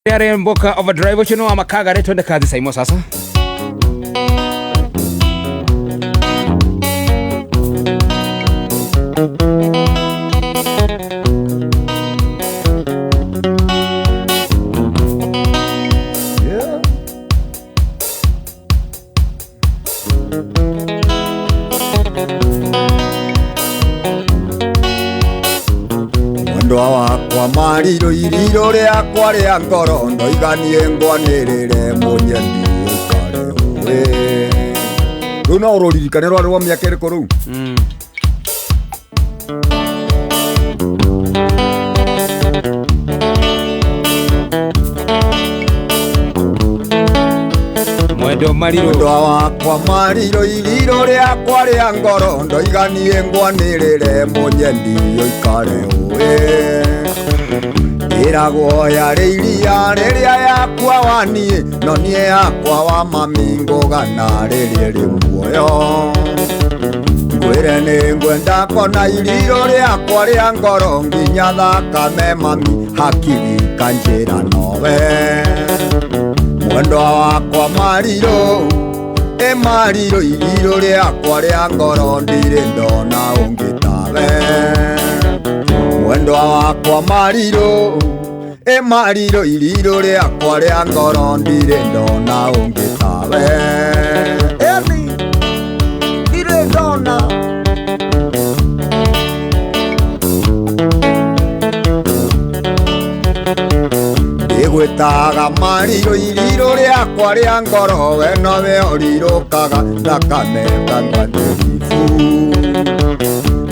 Yare Mboka Overdrive ucio wa makagare twende kazi saimo sasa. Yeah. Mwendwa wakwa marirũ irirũ rĩakwa rĩa ngoro ndoiganie ngwanĩrĩre mũnyendi ũikare ũĩ rĩu no ũrũririkane rwarĩ rwa mĩaka ĩrĩkũ rũu? Mwendo marirũ Mwendwa wakwa marirũ irirũ rĩakwa rĩa ngoro ndoiganie ngwanĩrĩre mũnyendi ũikare ũĩ ĩragwo yarĩ iria rĩrĩa yakwa wa niĩ no niĩ yakwa wa mami ngũgana rĩrĩa rĩ muoyo ngwĩre nĩ ngwenda kona irirũ rĩakwa rĩa ngoro nginya thakame mami hakiri kanjĩra nowe mwendwa wakwa marirũ ĩ marirũ irirũ rĩakwa rĩa ngoro ndirĩ ndona ũngĩ tawe mwendwa wakwa marirũ ĩ marirũ irirũ rĩakwa rĩa ngoro ndirĩ ndona ũngĩ tawe ĩni ndirĩ ndona. Ndĩgwĩtaga marirũ irirũ rĩakwa rĩa ngoro we nowe ũrirũkaga thakame kanua ndĩribu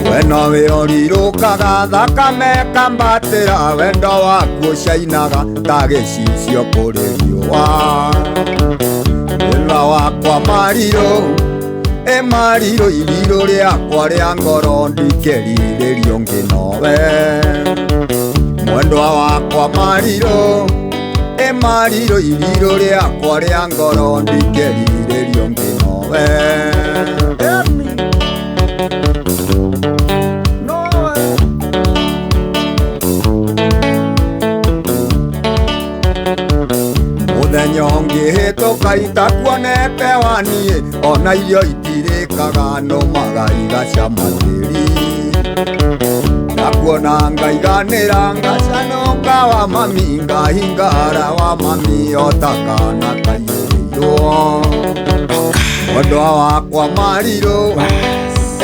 we nowe ũrirũkaga thakame kambatĩra wendo waku ũcainaga ta gĩcicio kũrĩ riũa mwendwa wakwa marirũ ĩ marirũ irirũ rĩakwa rĩa ngoro ndikerirĩrio ũngĩ nowe mwendwa wakwa marirũ ĩ marirũ irirũ rĩakwa rĩa ngoro ndikerirĩrio ũngĩ nowe. Nowe. Mũthenya ũngĩhĩtũka itakuonete wa niĩ ona irio itirĩkaga nũmaga igacama tĩri ndakuona ngaiganĩra ngacanũka wa mami ngahingara wa mami ota kana kaiyũrĩirwo mwendwa wakwa marirũ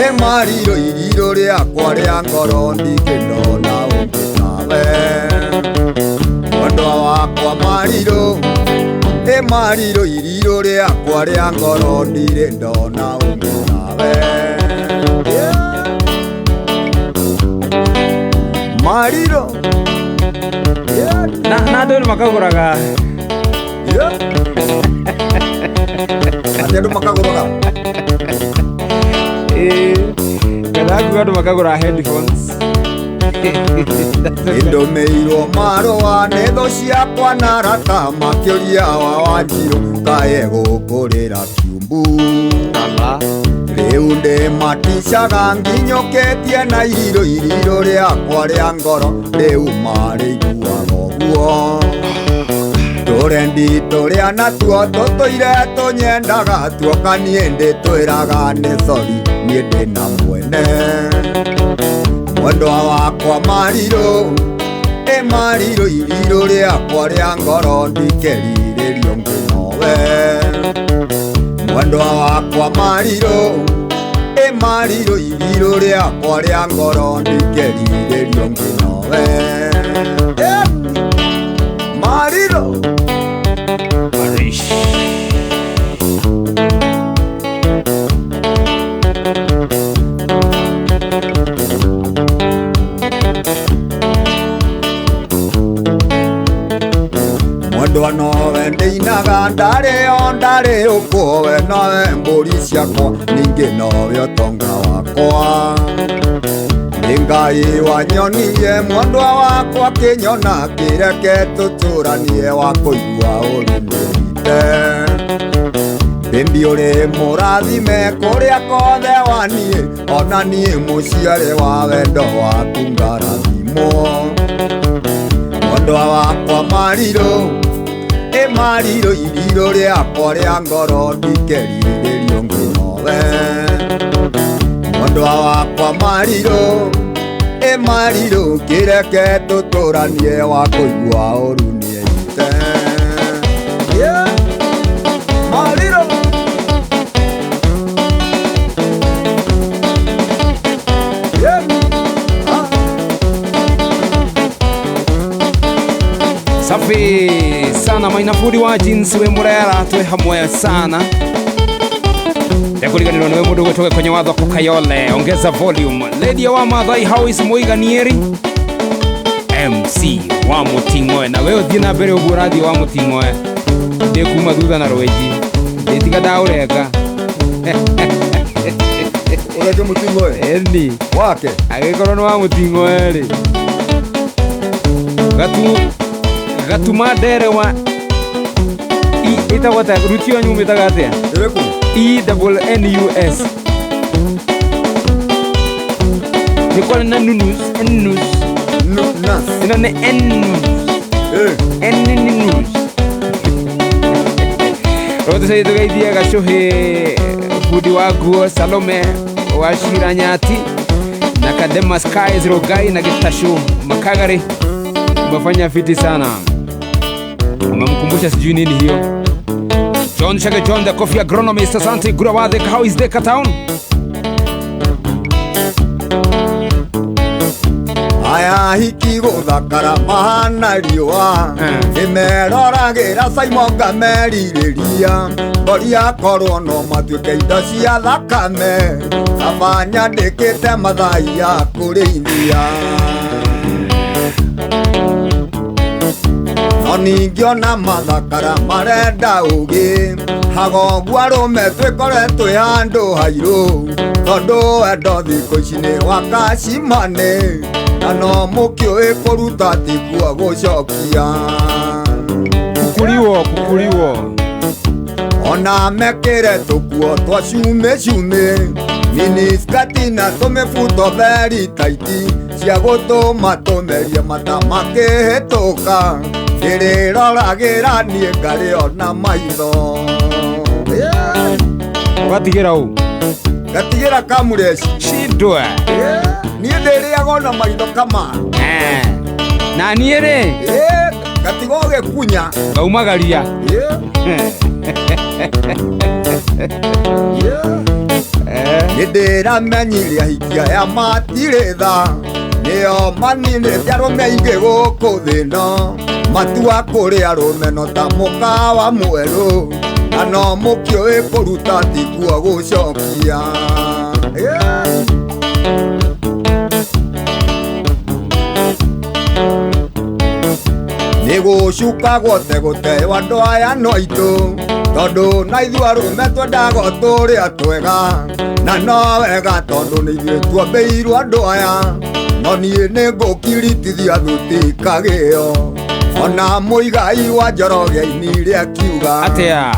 ĩ marirũ irirũ rĩakwa rĩa ngoro ndingĩndona ũngĩ tawe mwendwa wakwa marirũ ĩ marirũ irirũ rĩakwa rĩa ngoro ndirĩ ndona ũngĩ tawe. Yeah. Marirũ. Yeah. Na andũ nĩ makagũraga. Yeah. Atĩ andũ makagũraga. Kana kuga andũ makagũra headphones. Ndũmĩirwo marũa nĩ thũ ciakwa na arata makĩũria wa Wanjirũ kaĩ gũkũrĩra kiumbu rĩu ndĩmaticaga nginyũkĩtie na irirũ irirũ rĩakwa rĩa ngoro rĩu marĩiguaga ũguo tũrendi tũrĩa natuo tũtũire tũnyendaga tuoka niĩ ndĩtwĩraga nĩ sori niĩ ndĩna mwene mwendwa wakwa marirũ ĩ marirũ irirũ rĩakwa rĩa ngoro ndikerirĩrio ũngĩ nowe mwendwa wakwa marirũ ĩ marirũ irirũ rĩakwa rĩa ngoro ndikerirĩrio ũngĩ nowe. Marirũ. Marish. Mwendwa nowe ndĩinaga ndarĩ o ndarĩ ũkwo we nowe mbũri ciakwa ningĩ nowe ũtonga wakwa nĩ Ngai wanyonirie mwendwa wakwa kĩnyona kĩreke tũtũranie wa kũigua ũrĩ mũrite Bimbi ũrĩ mũrathime kũrĩa kothe wa niĩ ona niĩ mũciarĩ wa wendo waku ngarathimwo. Mwendwa wakwa marirũ, ĩ marirũ irirũ rĩakwa rĩa ngoro ndikerirĩrio ngĩnowe. Mwendwa wakwa marirũ, ĩ marirũ kĩreke tũtũranie wa kũigua ũru nĩeite. Yeah. Marirũ. Yeah. Ah. Safi sana Mainafudi wa jeans we murera twe hamwe sana. Ndekuriganirwo niwe mundu gwitwo kwenye watho kukayole ongeza volume. Lady wa Mathai how is Muiganieri MC wa Muting'oe na we uthie na mbere uguo rathie wa Muting'oe ndi kuma thutha na rweji nditiga ndaũrenga. Ũrenge Muting'oe Eni wake agĩkorwo nĩ wa Muting'oe rĩ gatu gatuma ndere wa ĩtagwo atĩa rutio yanyu mĩtaga atĩa ĩrĩkũ? E double N U S nĩ kwarĩ na nunus nus Nas. ĩno nĩ nus Eh. nus rote tũgeithie gacuhĩ bundi wa nguo Salome wa Shira Nyati na Kadema Skies Rogai na Gitashu Makagari. Umefanya fiti sana, umemkumbusha sijui nini hiyo. John Shage John the coffee agronomist, asante. Gura wa the how is the town. Aya hiki gũthakara mahana riũa nĩmeroragĩra Simon ngamerirĩria ngori akorwo no matuĩke indo cia thakame kaba nyandĩkĩte mathai ya kũrĩithia. No ningĩona mathakara marenda ũgĩ hagoguo arũme twĩkore twĩ handũ hairũ tondũ wendo thikũ ici nĩ wakacimane na no mũkĩũĩ kũruta tikuo gũcokia. Kukuliwo kukuliwo ona mekĩre tũkuo twa cumĩ cumĩ miniskati na tũmĩbuto theri taiti cia gũtũma tũmerie mata makĩhĩtũka ndĩrĩroragĩra niĩ ngarĩo na maitho. Ũgatigĩra ũ? Gatigĩra kamureci Shindwe. Niĩ ndĩrĩaga ona maitho kama Na niĩ rĩ gatiga ũgĩkunya ngaumagaria. Nĩ ndĩramenyire ahikia aya matirĩ tha nĩo maninĩte arũme aingĩ gũkũ thĩ ĩno matua kũrĩ arũme no ta mũkawa mwerũ na no mũkĩũĩ kũruta tikuo gũcokia. Nĩ gũcukagwo te gũteo andũ aya no aitũ tondũ na ithuĩ arũme twendaga o tũrĩa twega na no wega tondũ nĩ ithuĩ tuombĩirwo andũ aya no niĩ nĩ ngũkiritithia thuti kagĩo ona Mũigai wa Njoroge ainire akiuga atĩa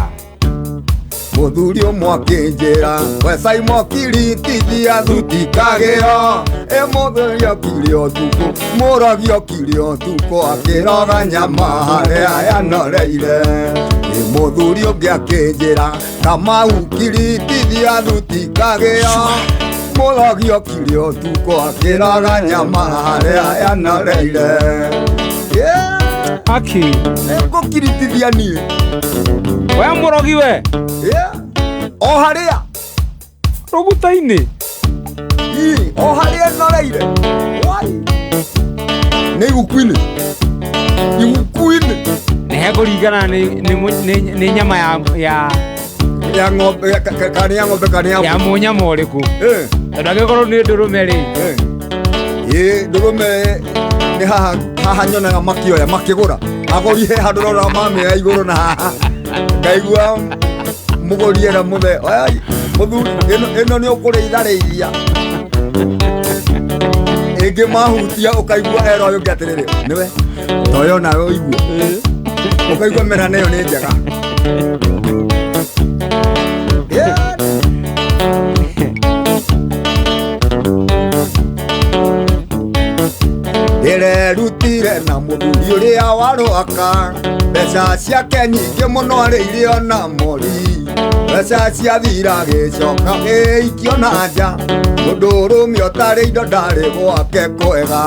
mũthuri ũmwe akĩnjĩra we Simon kiritithia thuti kagĩo ĩ mũthuri okire ũtukũ mũrogi okire ũtukũ akĩroga nyama harĩa yanoreire ĩ mũthuri ũngĩ akĩnjĩra Kamau kiritithia thuti kagĩo mũrogi okire ũtukũ akĩroga nyama harĩa yanoreire. Aki nĩngũkiritithia niĩ we mũrogi we o harĩa rũguta-inĩ o harĩa ĩnoreire nĩ iguku-inĩ iguku-inĩ nĩ hekũringana nĩ nyama ya ya ng'ombe kana ya ng'ombe kana ya mũnyama ũrĩkũ tondũ angĩkorwo nĩ ndũrũme rĩ ĩ ndũrũme nĩ haha haha nyonaga makĩoya makĩgũra agũri he handũ roraga mamĩoya igũrũ na haha ngaigua mũgũri era mũthe oya mũthuri ĩno nĩ ũkũrĩitharĩithia ĩngĩ mahutia ũkaigua era ũyũ ũngĩ atĩrĩrĩ nĩwe toyo nawe ũigue ũkaigua mĩrane ĩyo nĩ njega. Ndĩrerutire na mũthuri ũrĩa warũaka mbeca ciake nyingĩ mũno arĩire ona mori mbeca ciathira gĩcoka gĩikio na nja mũndũrũme ũtarĩ indo ndarĩ gwake kwega.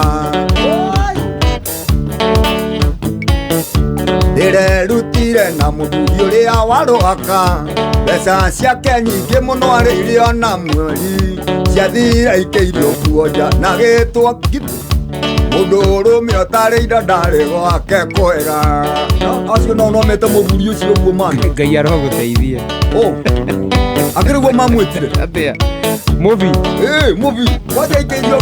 Ndĩrerutire na mũthuri ũrĩa warũaka mbeca ciake nyingĩ mũno arĩire ona mweri ciathira ikĩirio nguo nja na gĩtwo mũndũrũme ũtarĩ indo ndarĩ gwake kwega. Acio no nomete mũthuri ũcio ũguo mani. Ngai arogũteithia. Akĩrĩ guo mamwĩtire atĩa mũbi? Mũbi kwanja ikĩirio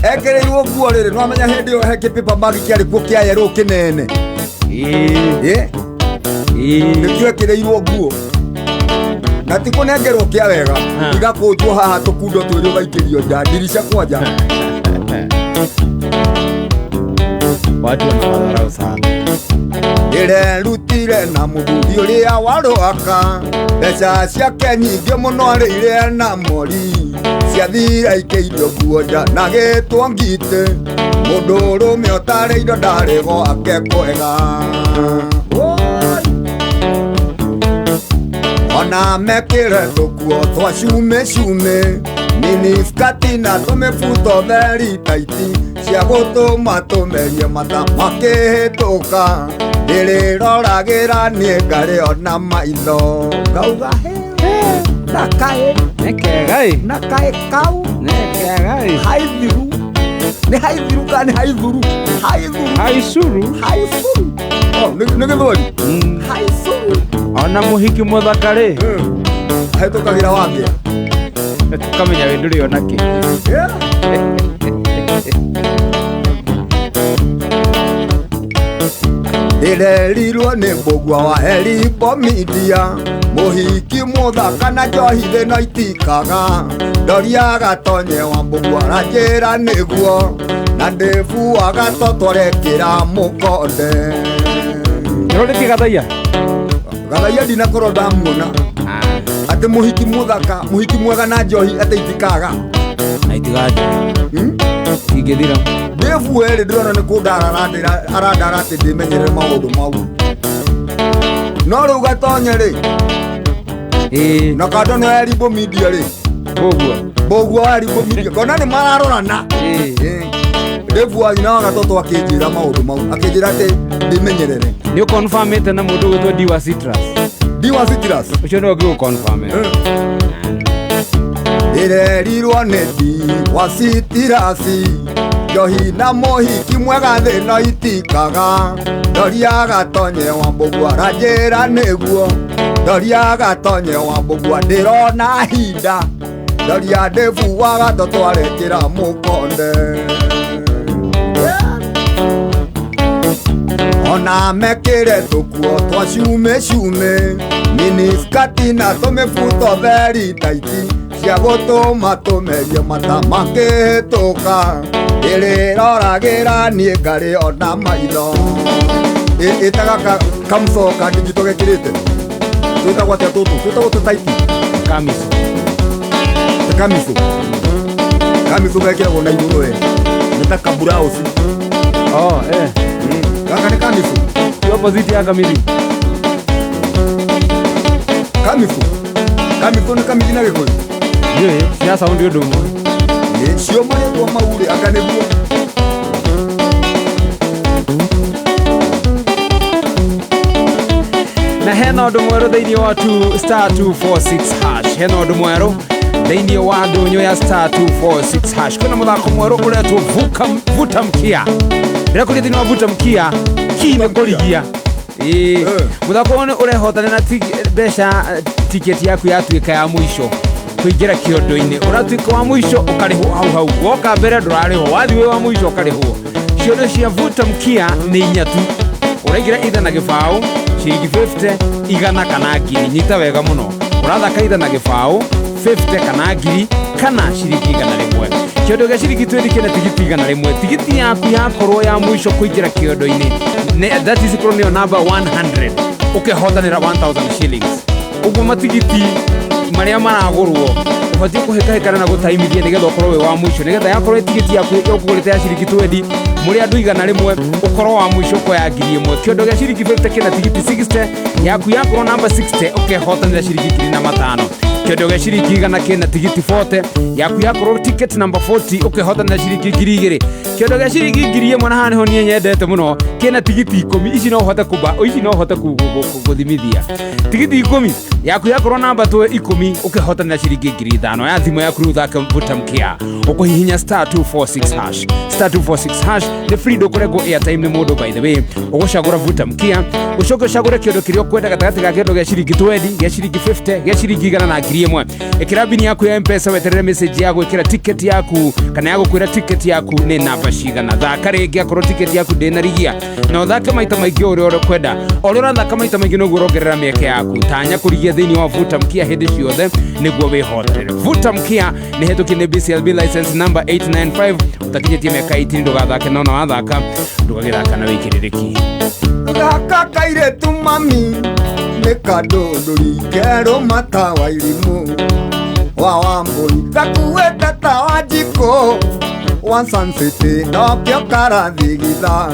ekĩrĩirwo nguo rĩrĩ nĩwamenya hĩndĩ ĩyo he kĩpaper bag kĩarĩ kuo kĩa yerũ kĩnene. Nĩkĩo ekĩrĩirwo nguo na ti kũnengerwo kĩa wega igakũnjwo haha tũkundo twĩrĩ ũgaikĩrio nja ndirica kwanja. Watu wanawadharau sana. Ndĩrerutire na mũthuri ũrĩa warũaka mbeca ciake nyingĩ mũno arĩire na mori ciathira ikĩirio nguo nja na gĩtwo ngitĩ mũndũrũme ũtarĩ indo ndarĩ gwake kwega. Ona mekĩre tũkuo twa cume cume miniskati na tũmĩbuto theri taiti cia gũtũma tũmerie mata makĩhĩtũka ndĩrĩroragĩra niĩ ngarĩo na maitho ngauga na kaĩ nĩ na kaĩ kau kega haithiru nĩ haithiru kana nĩ haithuru haithuru haicuru haicuru nĩ gĩthweri haicuru. Ona mũhiki mũthaka rĩ hĩtũkagĩra wangĩa tũkamenya wĩ ndũrĩ ona kĩ. Ndĩrerirwo nĩ mbũgua wa Elibo Media mũhiki mũthaka na njohi thĩna itikaga ndoria gatonye wa mbũgua aranjĩra nĩguo na ndĩbuaga totwarekĩra mũkonde. Nĩũrĩtie Gathaia? Gathaia ndinakorwo ndamuona atĩ mũhiki mũthaka mũhiki mwega na njohi atĩ itikaga na itigathi ingĩthira. Ndĩbu erĩ ndĩrona nĩ kũndara arandara atĩ ndĩmenyerere maũndũ mau no rĩu Gatonye rĩ na kando nĩ Elibo Media rĩ mbũguo wa Elibo Media ngona nĩ mararorana. Ndĩbu wa nyina wa Gatoto akĩnjĩra maũndũ mau akĩnjĩra atĩ ndĩmenyerere. Nĩ ũconfirmĩte na mũndũ ũgwĩtwo Diwa Citrus? Diwa Citrus ũcio nĩwe ũngĩgũconfirmĩra. Ndĩrerirwo nĩ Diwa Citrus njohi na mũhiki mwega thĩna itikaga ndoria Gatonye wa mbũguo aranjĩra nĩguo ndoria Gatonye wa mbũguo ndĩrona hinda ndoria ndĩbu wa Gatoto arekĩra mũkonde. Ona mekĩre tũkuo twa cume cume miniskati na tũmĩbuto theri taiti cia gũtũma tũmerie mata makĩhĩtũka ndĩrĩroragĩra niĩ ngarĩ ona maitho. Ĩtaga kamũco kandingito gekĩrĩte twĩtagwo atĩa tũtũ twĩtagwo tũtaiti kamico ta kamico kamico gekĩragwo na igũrũ we nĩ ta kaburausi. Gaka nĩ kamico ti opposite ya kamithi. Kamico kamico nĩ kamithi na gĩkũyũ ndiũĩ cia sound ũndũ ũmwe cio marĩtwa mau rĩ anga nĩguo. Na hena ũndũ mwerũ thĩinĩ wa *246# hena ũndũ mwerũ thĩinĩ wa ndũnyũ ya *246# kwĩna mũthako mwerũ ũretwo vuta mkia. Ndĩrakũria thĩinĩ wa vuta mkia ki nĩ kũrigia. Mũthako ũyũ ũrehotana na mbeca tiketi yaku yatuĩka ya mũico kũingĩra kĩondo-inĩ ũratuĩka wa mũico ũkarĩhwo hau hau woka mbere ndũrarĩhwo wathiĩ wĩ wa mũico ũkarĩhwo. Ciondo cia vuta mkia nĩ inya tu ũraingĩra itha na gĩbaũ ciringi 50 igana kana ngiri. Nyita wega mũno ũrathaka itha na gĩbaũ 50 kana ngiri kana ciringi 100. Kĩondo gĩa ciringi 20 kĩna tigiti 100. Tigiti yaku yakorwo ya mũico kũingĩra kĩondo-inĩ that is korwo nĩyo namba 100 ũkehotanĩra 1000 shillings. Ũguo matigiti marĩa maragũrwo ũbatiĩ kũhĩkahĩkana na gũtaimithia nĩgetha ũkorwo wĩ wa mũico nĩgetha yakorwo tigiti yaku ũkũgũrĩte ya ciringi 20 Mũrĩ andũ 100 ũkorwo wa mũico ũkoya 1,000. Kĩondo gĩa ciringi 50 kĩna tigiti 60 yaku yakorwo namba 60 ũkehotanĩra ciringi 5,000. Kĩondo gĩa ciringi 100 kĩna tigiti 40 yaku yakorwo ticket number 40 ũkehotanĩra ciringi 2,000. Kĩondo gĩa ciringi 1,000 na haha nĩho niĩ nyendete mũno kĩna tigiti 10. Ici no ũhote kũba, ici no ũhote gũthimithia tigiti 10 yaku yakorwo namba 10 ũkehotanĩra ciringi 5,000. Ya thimũ yaku rĩu ũthake vuta mkia ũkũhihinya star 246 hash, star 246 hash nĩ free, ndũkũrengwo airtime nĩ mũndũ. By the way, ũgũcagũra vuta mkia, ũcoke ũcagũre kĩondo kĩrĩa ũkwenda gatagatĩ ga kĩondo gĩa ciringi 20, gĩa ciringi 50, gĩa ciringi 100 na 1,000. Ĩkĩra mbini yaku ya Mpesa, weterere message ya gwĩkĩra ticket yaku kana ya gũkwĩra ticket yaku nĩ namba cigana. Thaka rĩngĩ akorwo ticket yaku ndĩnarigia, na ũthake maita maingĩ o ũrĩa ũkwenda. O ũrĩa ũrathaka maita maingĩ noguo ũrongerera mĩeke yaku. Tanya kũrigia thĩinĩ wa vuta mkia hĩndĩ ciothe nĩguo wĩhotanĩre. Vuta mkia nĩ hetũkie nĩ BCLB license number 895. Ũtakinyĩtie mĩaka 18 ndũgathake, no na wathaka ndũgagĩthaka na wĩkĩrĩrĩki. Gaka kairĩtu mami nĩ kandũndũri kerũ matawa irimũ wa wambũi gakuĩte tawa njikũ wa Sun City nokĩo karathigitha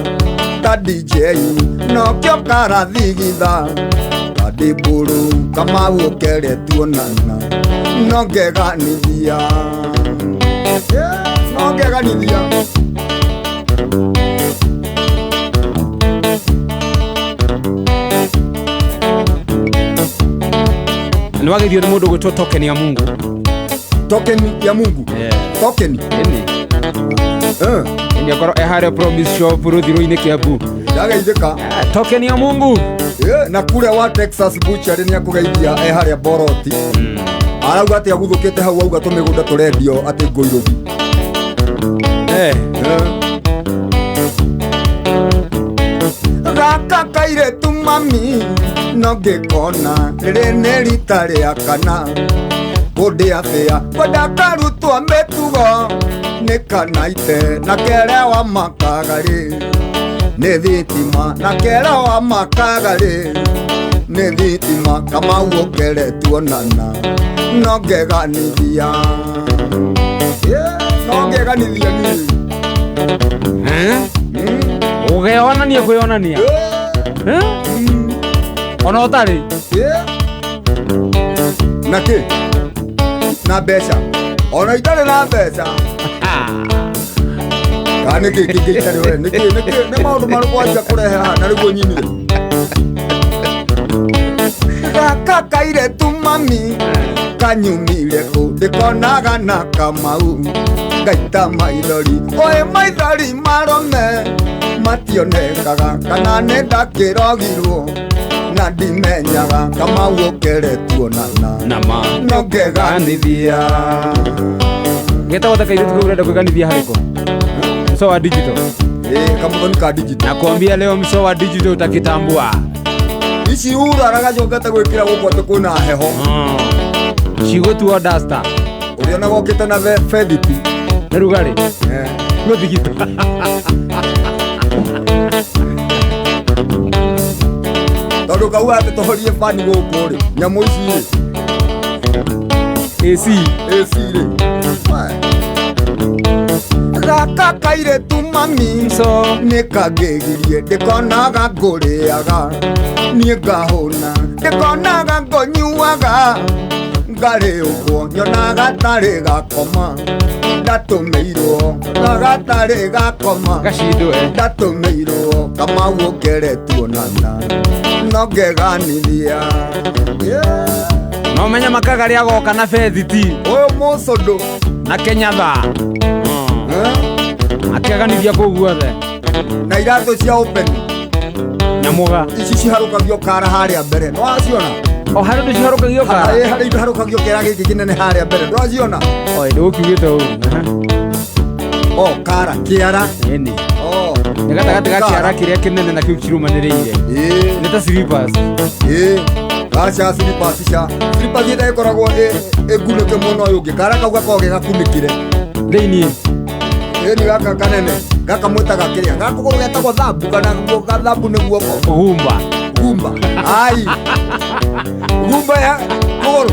ta DJ, nokĩo karathigitha ta ndiburu kamau ũkere tuonana no ngeganithia. Yeah, no ngeganithia. Nĩ wageithio nĩ mũndũ gwĩtwo token ya Mungu. Token ya Mungu. Token. Ĩni. Eh. Ĩni akorwo e harĩa Promise Shop rũthirũ-inĩ Kiambu. Ndageithĩka. Token ya Mungu. Na kure wa Texas Butchery nĩ akũgeithia e harĩa Boroti. Arauga atĩ aguthũkĩte hau auga tũmĩgũnda tũrendio atĩ Ngũirũbi. Gaka kairĩtu mami no ngĩkona rĩrĩ nĩ rita rĩa kana kũndĩa bĩa kwenda karutwo mĩtugo nĩ kanaite na kerewa makagarĩ nĩ thitima na kerewa makagarĩ nĩ thitima kamau ũkere tuonana no ngeganithia. Yeah, no ngeganithia niĩ. Ũgeonania kwĩonania. Ona ũtarĩ. Na kĩ? Na mbeca. Ona itarĩ na mbeca. Kana nĩkĩ kĩngĩ itarĩ we? Nĩkĩ, nĩkĩ, nĩ maũndũ marĩkũ wanjia kũrehe haha na nĩguo nyinire? Gaka kairĩtu mami kanyumire kũ ndĩkonaga na kamau ngaita maithori oĩ maithori marome mationekaga kana nĩ ndakĩrogirwo na ndimenyaga kamau ũkere tuonana Nama. no ngeganithia. Getagwo ta kairĩtu kau ũrenda kwĩganithia harĩkũ? Mso wa digital. Kamuthoni ka digital. Nakwambia leo mso wa digital utakitambua. Ici uraraga cokete gwĩkĩra gũkũ atĩ kwĩna heho. Cigũtuo duster. Ũrĩonaga ũkĩte na bethiti. Nĩ rugarĩ? Gũthigita. Tondũ kauga atĩ tũhorie bani gũkũ rĩ, nyamũ ici rĩ. AC. AC rĩ. Gaka kairĩtu mami So. nĩ kangĩgirie ndĩkonaga ngũrĩaga niĩ ngahũna ndĩkonaga ngũnyuaga ngarĩũkwo nyonaga tarĩ gakoma ndatũmĩirwo naga tarĩ gakoma Gacindwo, eh. ndatũmĩirwo kamau ũkere tuonana no ngeganithia. Yeah. No menye makagarĩ agoka na bethiti. Ũyũ mũcũndũ. Na Kenyatha. Akĩaganithia kũu guothe. Na iratũ cia open. Nyamuga. Ici ciharũkagio kara harĩa mbere. Nĩwaciona? O harĩ ũndũ ciharũkagio kara? Ĩĩ, harĩ indo harũkagio kĩara gĩkĩ kĩnene harĩa mbere. Ndwaciona? Oi, ndũgũkiugĩte ũru. O, kara, kĩara. Ĩni. O. Nĩ gatagatĩ ga kĩara kĩrĩa kĩnene na kĩu kirũmanĩrĩire. Ĩĩ. Nĩ ta slippers. Ĩĩ. Aca slippers cia. Slippers ĩrĩa ĩkoragwo ĩngunĩke mũno ũyũ ũngĩ. Kara kau gakoragwo ge gakunĩkĩre. Thĩiniĩ. Ĩni gaka kanene. Gaka mwĩtaga kĩrĩa. Gaka kũgũrũ getagwo thambu kana gathambu nĩ guoko. Gumba. Gumba. Ai. Gumba ya kũgũrũ.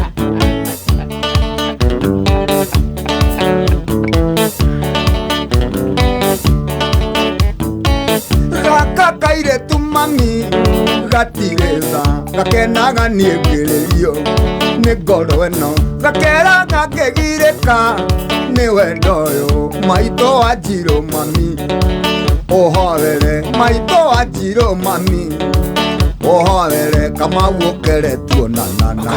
Gatirĩ tha gakenaga niĩ ngĩrĩrio nĩ ngoro ĩno gakeraga ngĩgirĩka nĩ wendo ũyũ maitũ wa njirũ mami ũhorere maitũ wa njirũ mami ũhorere Kamau ũkere tuonanana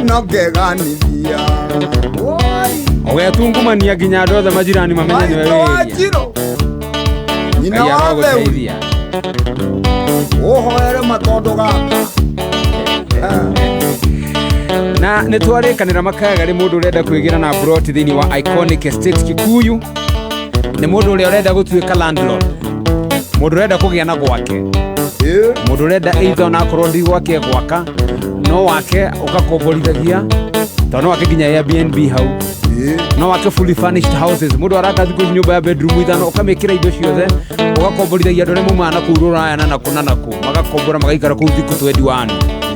no ngeganithia. Ũgetungumania nginya andũ othe majirani mamenye nĩwe Maitũ wa wĩria. njirũ nyina Ngai wa Theuri arogũteithia. Ũhoere matondo gaka. Na nä twarä makaga rä må ndå å renda kwä gä ra na broti thä inä wa Iconic Estate Kikuyu nä må ndå å rä a å renda gå tuä ka landlord, må ndå å renda kå gä a na gwake, må ndå å renda either onakorwo ndi gwake gwaka no wake ũgakomborithagia tondũ no wake nginya Airbnb hau, no wake fully furnished houses. Mũndũ araka thikũ ici nyũmba ya bedroom ithano ũkamĩkĩra indo ciothe ũgakomborithagia andũ arĩa maumaga na kũu rũraya na nakũ na nakũ magakombora magaikara kũu thikũ 21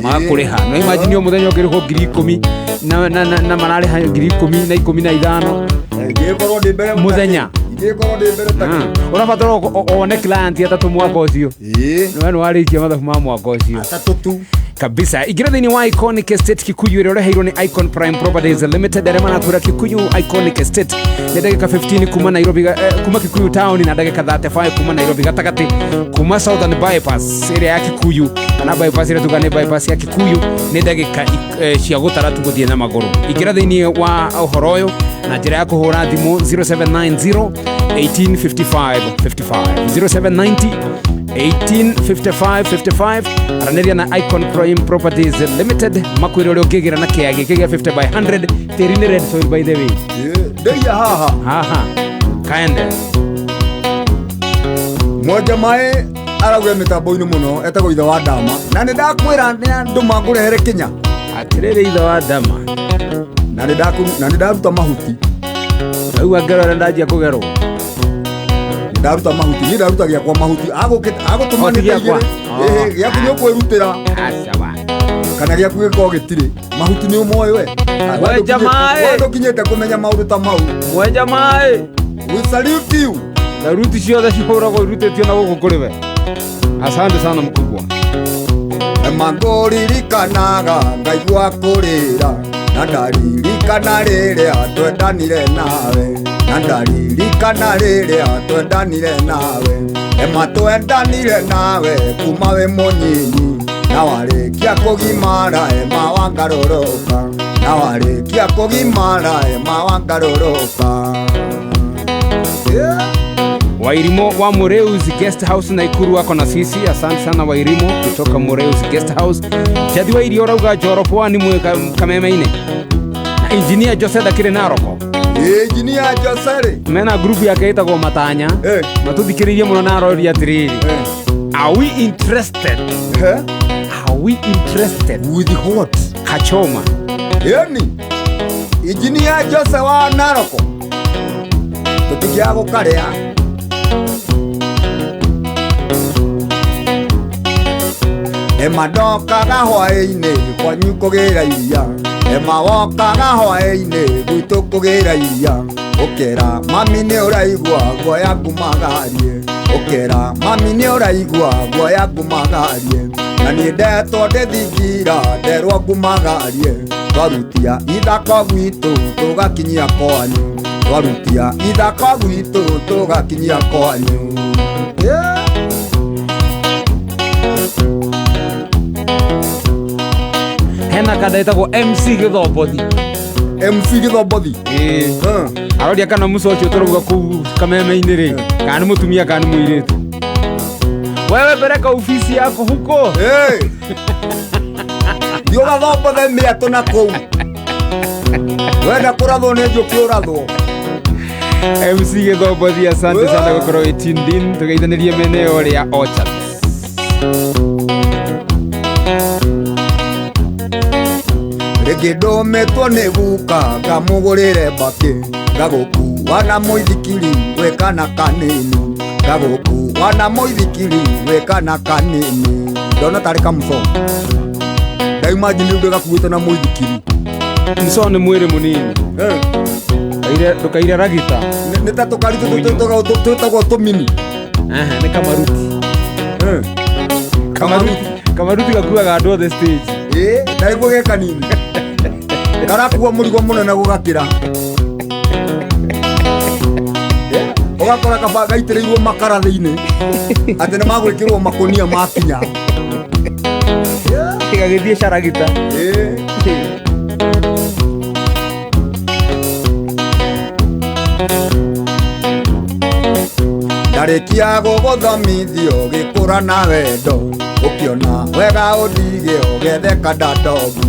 magakũrĩha. No imagine o mũthenya ũngĩrĩhwo 10,000 na mararĩha 10,000 na 15. Ingĩkorwo ndĩ mbere Mũthenya. Ingĩkorwo ndĩ mbere ta Ũrabatara one client atatũ mwaka ũcio. We nĩ warĩkia mathabu ma mwaka ũcio. Atatũ tu. Kabisa. Ingĩra thĩinĩ wa Iconic Estate Kikuyu ĩrĩa ũreheirwo nĩ Icon Prime Properties Limited arĩa marakwĩra Kikuyu Iconic Estate nĩ ndagĩka 15 kuma Nairobi, kuma Kikuyu town na ndagĩka 35 kuma Nairobi gatagatĩ kuma Southern Bypass ĩrĩa ya Kikuyu kana bypass ĩrĩa tuga nĩ bypass ya Kikuyu nĩ ndagĩka cia gũtara tu gũthiĩ na magũrũ. Ingĩra thĩinĩ wa ũhoro ũyũ na njĩra ya kũhũra thimũ 0790 1855 55, 0790 1855 55. Aranĩria na Icon Prime Properties Limited makwĩre ũrĩa ũngĩgĩra na kĩa gĩkĩ gĩa 50 by 100. Tĩri nĩ red soil, by the way. Ndeia haha. Haha kaende. Mwenja maĩ arauga mĩtambo-inĩ mũno etagwo ithe wa ndama na nĩ ndakwĩra nĩ andũ mangũrehere kinya. Atĩrĩrĩ ithe wa ndama. Na nĩ ndaruta mahuti. Rĩu angerwo ũrĩa ndanjia kũgerwo. Nĩ ndaruta mahuti, niĩ ndaruta gĩakwa mahuti agũtũma O, ti nĩ gĩakwa. Ĩhĩ, gĩaku nĩ ũkwĩrutĩra. Acawa. Kana gĩaku gĩkorwo gĩtirĩ mahuti nĩ ũmoĩ we. Mwenja maĩ. We ndũkinyĩte kũmenya maũndũ ta mau. Mwenja maĩ. We salute you. Na ruti ciothe cihũragwo irutĩtio na gũkũ kũrĩ we, asante sana mkubwa. Mangũririkanaga ngaigua kũrĩra na ndaririkana rĩrĩa twendanire nawe na ndaririkana rĩrĩa twendanire nawe ema twendanire nawe kuma wĩ mũnyinyi na warĩkia kũgimara ema wangarũrũka na warĩkia kũgimara ema wangarũrũka. Yeah. Wairimo wa Mureus Guest House Naikuru wako na sisi. Asante sana Wairimo kutoka Mureus Guest House. Jathi wa irio rauga Njoro Pwani mwe Kameme-inĩ. Na engineer Jose ndakĩrĩ Naroko. Engineer Jose. Mena group yake ĩtagwo Matanya. Matũthikĩrĩirie mũno na aroria atĩrĩrĩ. Are we interested? Are we interested? With what? Kachoma. Yani engineer Jose wa Naroko tũtingĩaga gũkarĩa. Ema ndokaga hwaĩ-inĩ kwanyu kũgĩra iria ema wokaga hwaĩ-inĩ gwitũ kũgĩra iria ũkera mami nĩ ũraigua guoya ngumagarie ũkera mami nĩ ũraigua guoya ngumagarie na niĩ ndetwo ndĩthingira nderwo ngumagarie twarutia ithako gwitũ tũgakinyia kwanyu twarutia ithako gwitũ tũgakinyia kwanyu. Yeah. Hena kada ĩtagwo MC Gĩthombothi. MC Gĩthombothi. Ĩĩ. Aroria kana muco ũcio tũrauga kũu Kameme-inĩ rĩ, kana nĩ mũtumia kana nĩ mũirĩtu. Wewe peleka ofisi yako huko. Hey. Thiĩ ũgathombothe mĩatũ na kũu. Wenda kũrathwo nĩ njũkĩ ũrathwo. MC Gĩthombothi, asante sana gũkorwo wĩ tuned in. Tũgeithanĩrie mĩena ĩyo rĩa Orchards. Rĩngĩ ndũmĩtwo nĩ guka ngamũgũrĩre mbakĩ ngagũkua na mũithikiri wĩ kana kanini ngagũkua na mũithikiri wĩ kana kanini ndona tarĩ kamũco ndaimagine rĩu ndĩgakuĩte na mũithikiri. Mco nĩ mwĩrĩ mũnini. Ndũkaire ragita. Nĩ ta tũkari twĩtagwo tũmini. Aha, nĩ kamaruti. Kamaruti. Kamaruthi gakuaga andũ othe stage. Ĩ ndarĩkuo ge kanini karakua mũrigo mũnene gũgakĩra. Ũgakora kaba gaitĩrĩirwo makara thĩinĩ atĩ nĩ magwĩkĩrwo makũnia makinya. Gagĩthiĩ caragita. Ĩ. Ndarĩkia gũgũthomithio gĩkũra na wendo, ũkĩona wega ũndige ũgethe kandandogu,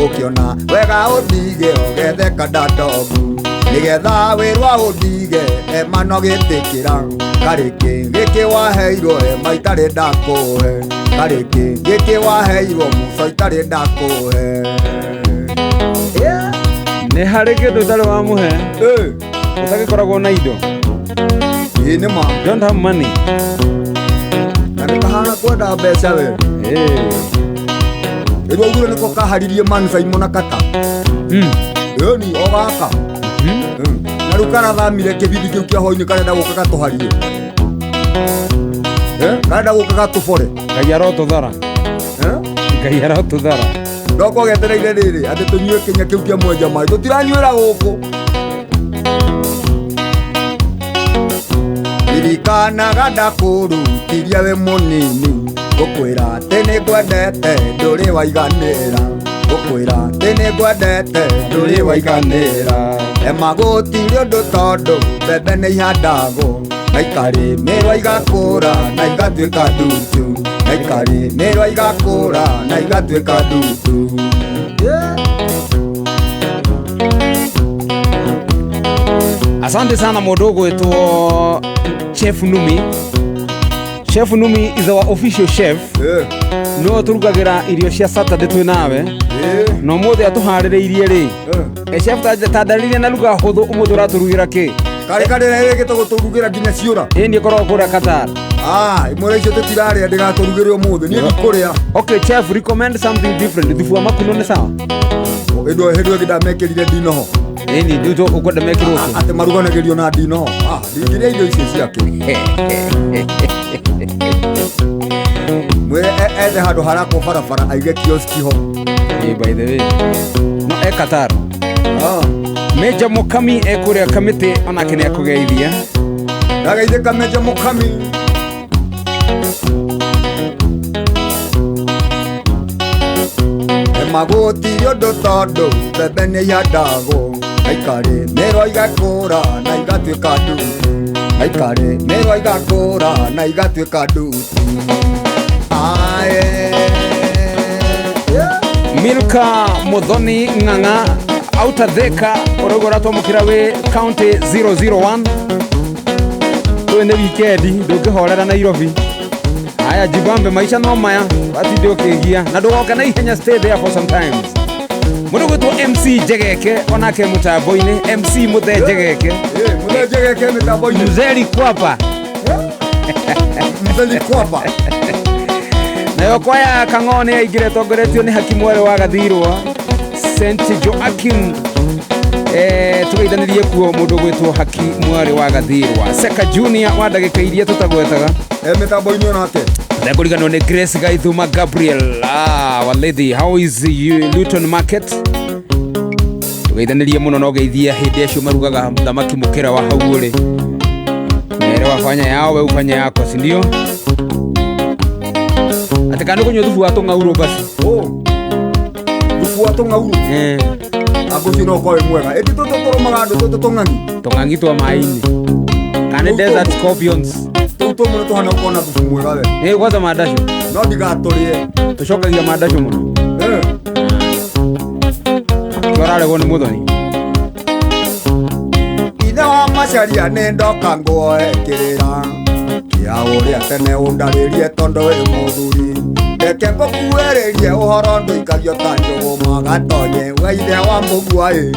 ũkĩona wega ũndige ũgethe kandandogu, nĩgetha wĩrwa ũndige ema no gĩtĩkĩra, karĩkĩ gĩkĩ waheirwo ema itarĩ ndakũhe, karĩkĩ gĩkĩ waheirwo muco itarĩ ndakũhe. Nĩ harĩ kĩndũ ũtarĩ wamũhe ũtagĩkoragwo na indo. Ĩ nĩ ma. Don't have money. Na nĩ kahana kwenda mbeca we. Ĩrĩa augire nĩko kaharirie Mansaimo na kata. Ĩni o gaka. Na rĩu karathamire kĩbindi kĩu kĩa hwainĩ karenda gũka gatũharie. Karenda gũka gatũbore. Ngai arotũthara. Ngai arotũthara. Ndoko getereire rĩrĩ atĩ tũnyue kĩnya kĩu kĩa mwenja maĩ tũtiranyuĩra gũkũ. Ririkanaga ndakũrutirie wĩ mũnini, ngũkwĩra atĩ nĩngwendete ndũrĩ waiganĩra, ngũkwĩra atĩ nĩngwendete ndũrĩ waiganĩra. Ema gũtirĩ ũndũ tondũ mbembe nĩ ihandagwo na ikarĩmĩrwo igakũra na igatuĩka ndutu, na ikarĩmĩrwo igakũra na igatuĩka ndutu. Asante sana mũndũ ũgwĩtwo Chef Numi. Chef Numi is our official chef. No tũrugagĩra irio cia Saturday twĩ nawe. Na ũmũthĩ atũharĩrĩirie rĩ. Chef tandarĩria na lugha hũthũ ũmũthĩ ũratũrugĩra kĩ? Karĩ karĩ rĩngĩ tũgũtũrugĩra nginya ciũra. Ĩ niĩ ngoragwo kũrĩa Qatar. Imwe icio tũtirarĩa ndĩgatũrugĩre ũmũthĩ niĩ ndikũrĩa. Okay chef, recommend something different. Thubu wa makuno nĩ sawa? Hĩndĩ ĩyo ĩngĩ ndamekĩrire ndinoho. Ĩni rĩu ũkwenda mekĩrwo kĩ? Atĩ maruganagĩrio na ndinoho. Ndingĩrĩa irio icio ciake. Mwĩre ethe handũ harakwo barabara aige kioski ho. By the way. No e Qatar. Meja Mukami ekũrĩa Kamĩtĩ onake nĩ akũgeithia. Ndageithĩka Meja Mukami. Ema gũtirĩ ũndũ tondũ mbembe nĩ ihandagwo na ikarĩmĩrwo igakũra na igatuĩka ndutu, na ikarĩmĩrwo igakũra na igatuĩka ndutu. Milka Muthoni Ng'ang'a autatheka ũrauga ũratwamũkĩra wĩ county 001. Tũĩ nĩ wikendi ndũngĩhorera Nairobi. Aya jibambe maisha no maya watinde ũkĩgia na ndũgoke na ihenya, stay there for some times. Mũndũ gwĩtwo MC Njegeke onake mũtambo-inĩ, MC Mũthee Njegeke. Mũthee Njegeke mĩtambo-inĩ. Mzee Kwapa. Mzee Kwapa. Nayo kwaya Kang'o nĩ yaingĩra ĩtongoretio nĩ hakimu werũ wa Gathirwa St Joachim. Tũgeithanĩrie kuo mũndũ gwĩtwo Haki Mwarĩ wa Gathirwa Seka Junior wa ndagĩka iria tũtagwetaga. Mĩtambo-inĩ onake. Ndakũriganwo nĩ Grace Gaithuma Gabriel. Our lady, how is you Luton Market? Tũgeithanĩrie mũno na ũgeithie hĩndĩ acio marugaga thamaki mũkĩra wa hau ũrĩ. Mere wafanya yao we ufanya yako, si ndio? Atĩ kana kũnyua thubu wa tũng'aurũ basi. Thubu wa tũng'aurũ? Angũcio no ũkorwo wĩ mwega. Ĩndĩ tũtũ tũrũmaga andũ tũtũ tũng'ang'i. Tũng'ang'i twa maĩ-inĩ. Kana desert scorpions. Tũu tũmwe nĩ tũhana gũkorwo na thubu mwega we. Ĩ kwanza mandacu. No ndigatũrĩe. Tũcokagia mandacu mũno. Tũraregwo nĩ Muthoni. Ithe wa Macharia nĩ ndoka nguoe kĩrĩra. Kĩa ũrĩa tene ũndarĩrie tondũ wĩ mũthuri. Reke ngũkuĩrĩrie ũhoro ndũikagio ta njũgũma gatonye we ithe wa mũgua ĩ.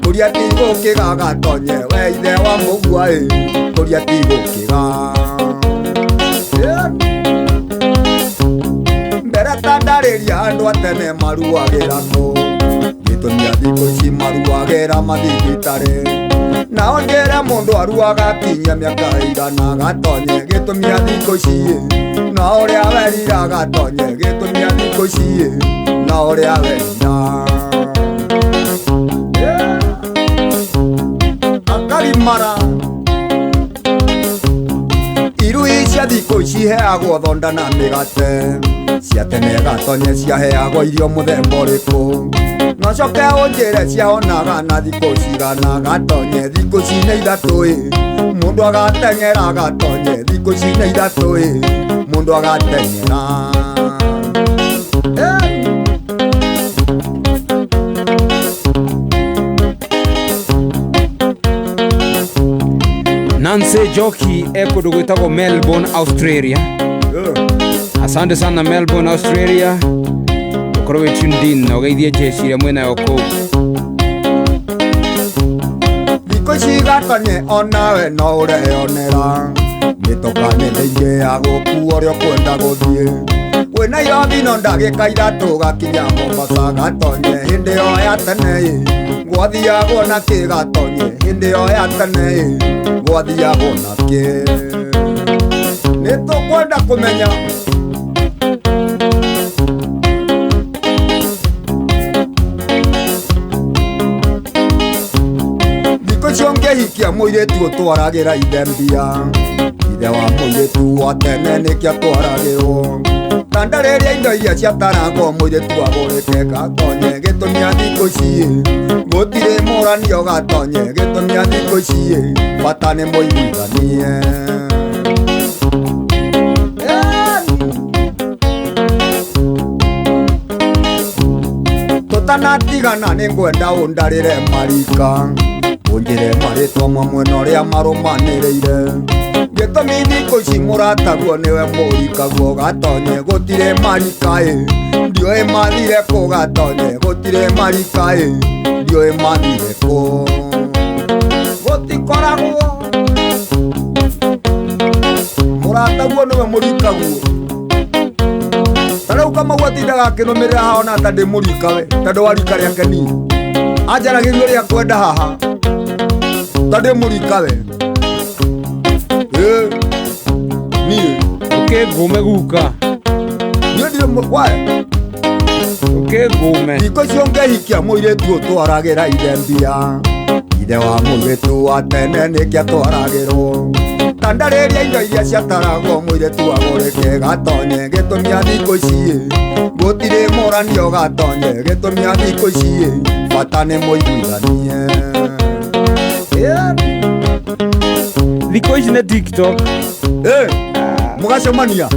Kũria ti gũkĩga gatonye we ithe wa mũgua ĩ. Kũria ti gũkĩga. Mbere ta ndarĩria andũ a tene maruagĩra kũ. Gĩtũmi thikũ ici maruagĩra mathibitarĩ. Nao njĩre mũndũ aruaga kinyia mĩaka igana gatonye gĩtũmia thikũ ici na ũrĩa werira gatonye gĩtũmia thikũ ici na ũrĩa werira akarimara irui cia thikũ ici iheagwo thonda na mĩgate cia tene gatonye ciaheagwo irio mũthemba ũrĩkũ no coke ũnjĩre ciahonaga na thikũ cigana gatonye thikũ ici nĩ ithatũ ĩ mũndũ agateng'era gatonye thikũ ici nĩ ithatũ ĩ mũndũ agateng'era. Nancy Joki ekũndũ gwĩtagwo Melbourne, Australia. Asante sana Melbourne, Australia. Ũkorwo wĩ tuned in na ũgeithie jeshi ĩrĩa mwĩnayo kũu. Thikũ ici gatonye onawe no ũreyonera mĩtoka nĩ mĩingĩ ya gũkua ũrĩa ũkwenda gũthiĩ wĩ Nairobi no ndagĩka ithatũ gakinya Mombasa gatonye hĩndĩ ĩyo ya tene ĩ gwathiagwo na kĩ gatonye hĩndĩ ĩyo ya tene ĩ gwathiagwo na kĩ nĩ tũkwenda kũmenya. Thikũ icio ngĩhikia mũirĩtu ũtwaragĩra ithe mbia ithe wa mũirĩtu wa tene nĩkĩo atwaragĩrwo ta ndarĩria indo iria ciataragwo mũirĩtu agũrĩke gatonye gĩtũmia thikũ ici gũtirĩ mũranio gatonye gĩtũmia thikũ ici bata nĩ mũiguithanie. Tũtanatigana nĩ ngwenda ũndarĩre marika ũnjĩre marĩtwa mamwe na ũrĩa marũmanĩrĩire gĩtũmi thikũ ici mũrataguo nĩwe mũrikaguo gatonye gũtirĩ marika ĩ ndiũĩ mathire kũ gatonye gũtirĩ marika ĩ ndiũĩ mathire kũ gũtikoragwo mũrataguo nĩwe mũrikaguo ta rĩu Kamau atindaga akĩnũmĩrĩra haha ona ta ndĩ mũrikawe tondũ wa rika rĩake niĩ anjaragĩria ũrĩa kwenda haha ta ndĩ mũrikawe. Niĩ ũkĩngũme guka niĩ ndirĩ wae ũkĩngũme. Thikũ icio ngĩhikia mũirĩtu ũtwaragĩra ithe mbia ithe wa mũirĩtu wa tene nĩkĩo atwaragĩrwo ta ndarĩria indo iria ciataragwo mũirĩtu agũrĩke gatonye gĩtũmia thikũ ici gũtirĩ mũranio gatonye gĩtũmia thikũ ici bata nĩ mũiguithanie. Thikũ ici nĩ TikTok. Mũgacemania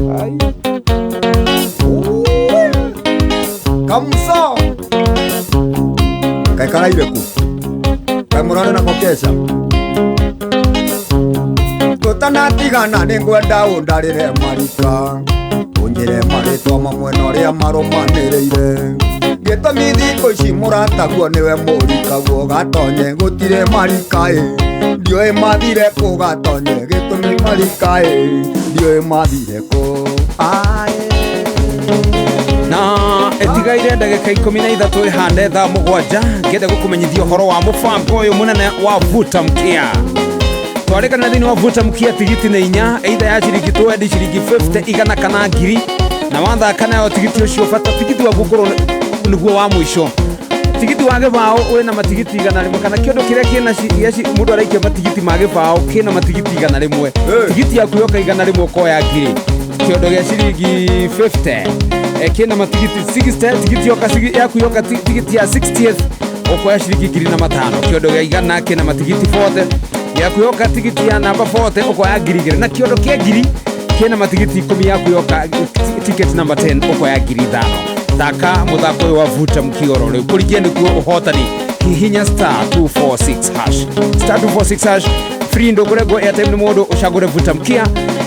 Kamso kaĩ karaire kũ kaĩ mũrarĩ nako keca tũtanatigana nĩ ngwenda ũndarĩre marika ũnjĩre marĩtwa mamwe na ũrĩa marũmanĩrĩire gĩtũmi thikũ ici mũrataguo nĩwe mũrikaguo gatonye gũtirĩ marika ĩ ndiũĩ mathire kũ gatonye gĩtũmi marika ĩ ndiũĩ mathire kũ. Na ĩtigaire ndagĩka 13 ĩhande thaa 7 ngĩenda gũkũmenyithia ũhoro wa mũbango ũyũ mũnene wa Vuta Mkia. Twarĩkana thĩinĩ wa Vuta Mkia tigiti nĩ inya either ya ciringi 20 ciringi 50 igana kana ngiri na wathaka nayo tigiti ũcio bata tigiti waku ũkorwo nĩguo wa mũico. Tigiti wa gĩbaũ wĩna matigiti 100 kana kĩndũ kĩrĩa kĩna mũndũ araikia matigiti ma gĩbaũ kĩna matigiti 100 tigiti yaku yoka 100 ũkoya ngiri kĩondo gĩa ciringi 50 kĩna matigiti 60 tigiti yoka yaku yoka tigiti ya 60th ũkoya ciringi 5,000 kĩondo gĩa igana kĩna matigiti 40 yaku yoka tigiti ya namba 40 ũkoya 2,000 na kĩondo kĩa ngiri kĩna matigiti 10 yaku yoka ticket number 10 ũkoya 5,000. Thaka mũthako ũyũ wa Vuta Mkia oro rĩu kũrikia nĩkuo ũhotani hihinya star 246 hash star 246 hash free ndũkũrengwo airtime nĩ mũndũ ũcagũre Vuta Mkia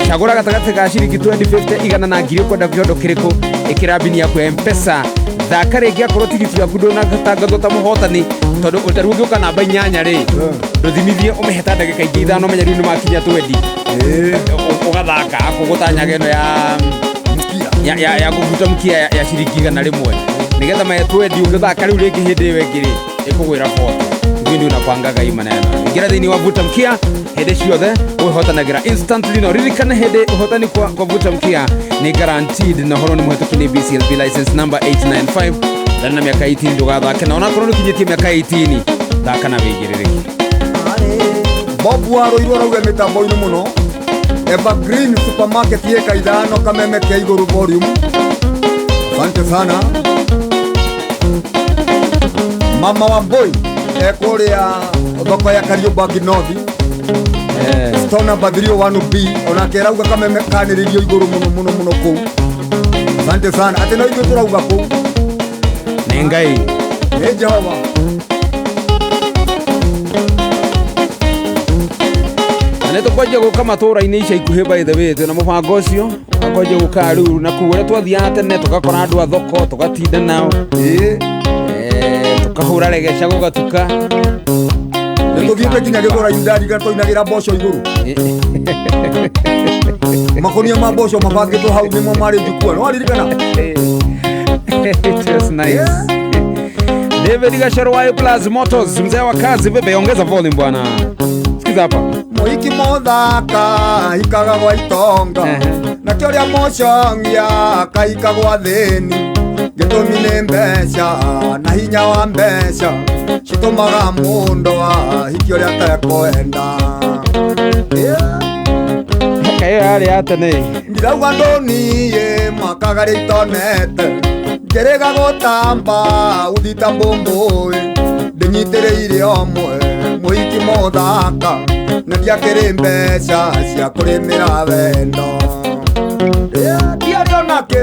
cagũra gatagatĩ ka ciringi 20 50 igana na ngiri ũkwenda kĩondo kĩrĩkũ ĩkĩra mbini yaku ya M-Pesa thaka rĩngĩ akorwo tigiti waku ndũnatangathwo ta mũhotani tondũ ta rĩu ũngĩũka namba 8 rĩ ndũthimithie ũmĩhe ta ndagĩka ingĩ 5 menya rĩu nĩmakinya 20 ũgathaka akũgũtanyaga ĩno ya kũvuta mkia ya ciringi 100 nĩgetha mae 20 ũngĩthaka rĩu rĩngĩ hĩndĩ ĩyo ĩngĩ rĩ ĩkũgwĩra 40 Wewe ndio unapangaga hii maneno. Ingira thĩinĩ wa Vuta Mkia hĩndĩ ciothe ũhotanagĩra instantly, no ririkane hĩndĩ ũhotani kwa Vuta Mkia nĩ guaranteed, na ũhoro nĩ mũhetũku nĩ BCLB license number 895. Ndari na mĩaka 18 ndũgathake, na onakorwo nĩ ũkinyĩtie mĩaka 18 thaka na wĩigĩrĩrĩki. Bob wa Ruiru arauga mĩtambo-inĩ mũno. Evergreen Supermarket yeka ithano kameme ke igũrũ volume. Asante sana. Mama wa Mboi ekũrĩa thoko ya Kariobangi North. Store number 301B onake arauga kameme kanĩrĩrio igũrũ mũno mũno mũno kũu. Asante sana. Atĩ no ithuĩ tũrauga kũu. Nĩ Ngai. Nĩ Jehova. Na nĩ tũkwanjia gũka matũra-inĩ ica ikuhĩ, by the way, twĩna mũbango ũcio akwanjia gũka rĩu na kũu ũrĩa twathiaga tene tũgakora andũ a thoko tũgatinda nao. Tũkahũra regeca gũgatuka. Nĩ tũthiĩte nginya Gĩthũrai ndariga tũinagĩra mboco igũrũ. Makonia ma mboco mabangĩtwo hau nĩmo marĩ njukua. Nĩ waririkana? It was nice. David Gacharo wa Plus Motors, mzee wa kazi, bebe ongeza volume bwana. Sikiza hapa. Mũhiki mũthaka hikaga gwa itonga. Nakĩo ũrĩa mũcongia akahika gwa thĩni. Gĩtũmi nĩ mbeca na hinya wa mbeca citũmaga mũndũ ahikie ũrĩa atekwenda. Kayo yarĩ ya tene. Ndirauga ndũniĩ mwakaga rĩ itonete. Njĩrĩga gũtamba uthita mbũmbũĩ. Ndĩnyitĩrĩire ũmwe mũhiki mũthaka na ndiakĩrĩ mbeca cia kũrĩmĩra wendo. Ndiarĩ onake.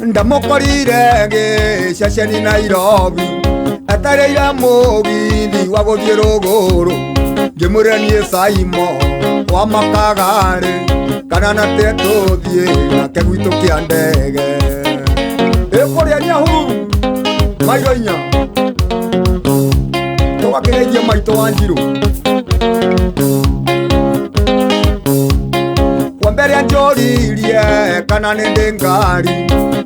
Ndamukorire gĩceceni Nairobi etereire mũgithi wa gũthiĩ rũgũrũ. Ngĩmwĩra niĩ Saimo wa Makagarĩ kana na te tũthiĩ nake gwitũ kĩa ndege. Ĩkũrĩa Nyahururu mairo inya tũgakĩgeithia maitũ wa Njirũ. Wa mbere anjũririe kana nĩ ndĩ ngari,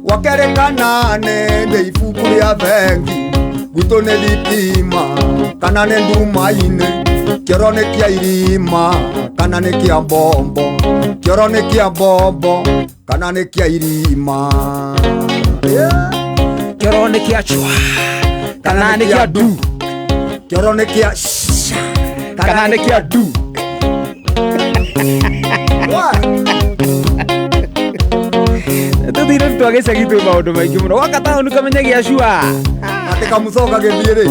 wa kerĩ kana nĩ ndĩ ibuku rĩa bengi, gwitũ nĩ thitima kana nĩ nduma-inĩ, kĩoro nĩ kĩa irima kana nĩ kĩa mbombo, kĩoro nĩ kĩa mbombo kana nĩ kĩa irima. Kĩoro nĩ kĩa chwa kana nĩ kĩa ndu, kĩoro nĩ kĩa sha kana nĩ kĩa ndu. Tũthire twa gĩcagi twĩ maũndũ maingĩ mũno. Waka taũni ũkamenya gĩa cua. Atĩ kamũco gagĩthiĩ rĩ,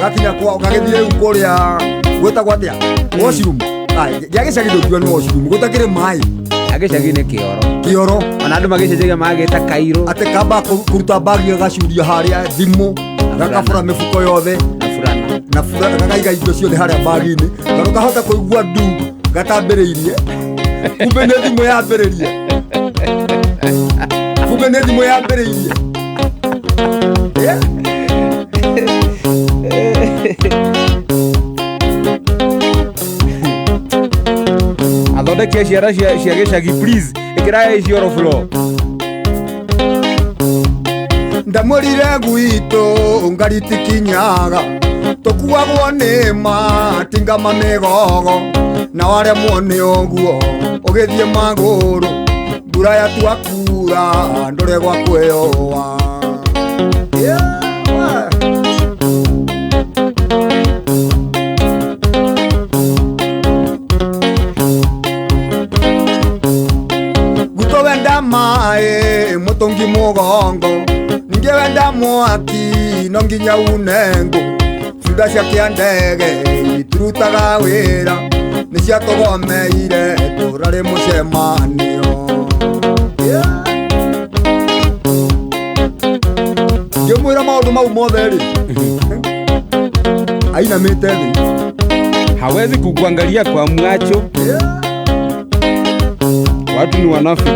gakinya kwa gagĩthiĩ rĩu kũrĩa gwĩtagwo atĩa? Washroom. Ai, gĩa gĩcagi ndũngiuga nĩ washroom, gũtakĩrĩ maĩ. Gĩa gĩcagi nĩ kĩoro. Kĩoro. Ona andũ magĩcenjagia magĩta kairũ. Atĩ kamba kũruta mbagi gagacuria harĩa thimũ, gakabũra mĩbuko yothe. Na burana. Na burana gakaiga indo ciothe harĩa mbagi-inĩ. Tondũ kahota kũigua ndu gatambĩrĩirie. Kumbe nĩ thimũ yambĩrĩrie. Kumbe nĩ thimũ yambĩrĩirie. Athondeki ciara cia gĩcagi please ĩkĩra cioro floor. Ndamũrire gwitũ ngari tikinyaga tũkuagwo nĩ matinga ma mĩgogo na waremwo nĩ ũguo ũgĩthiĩ magũrũ mbura yatua kura ndũre gwa kwĩyũa. Gwitũ wenda maĩ mũtũngi mũgongo ningĩ wenda mwaki no nginya une ngũ. Cunda cia kĩa ndege itirutaga wĩra nĩ ciatũgomeire tũrarĩ mũcemanio. Ngĩmwĩra maũndũ mau mothe rĩ, ainamĩte thĩ. Hawezi kukuangalia kwa macho. Watu ni wanafiki.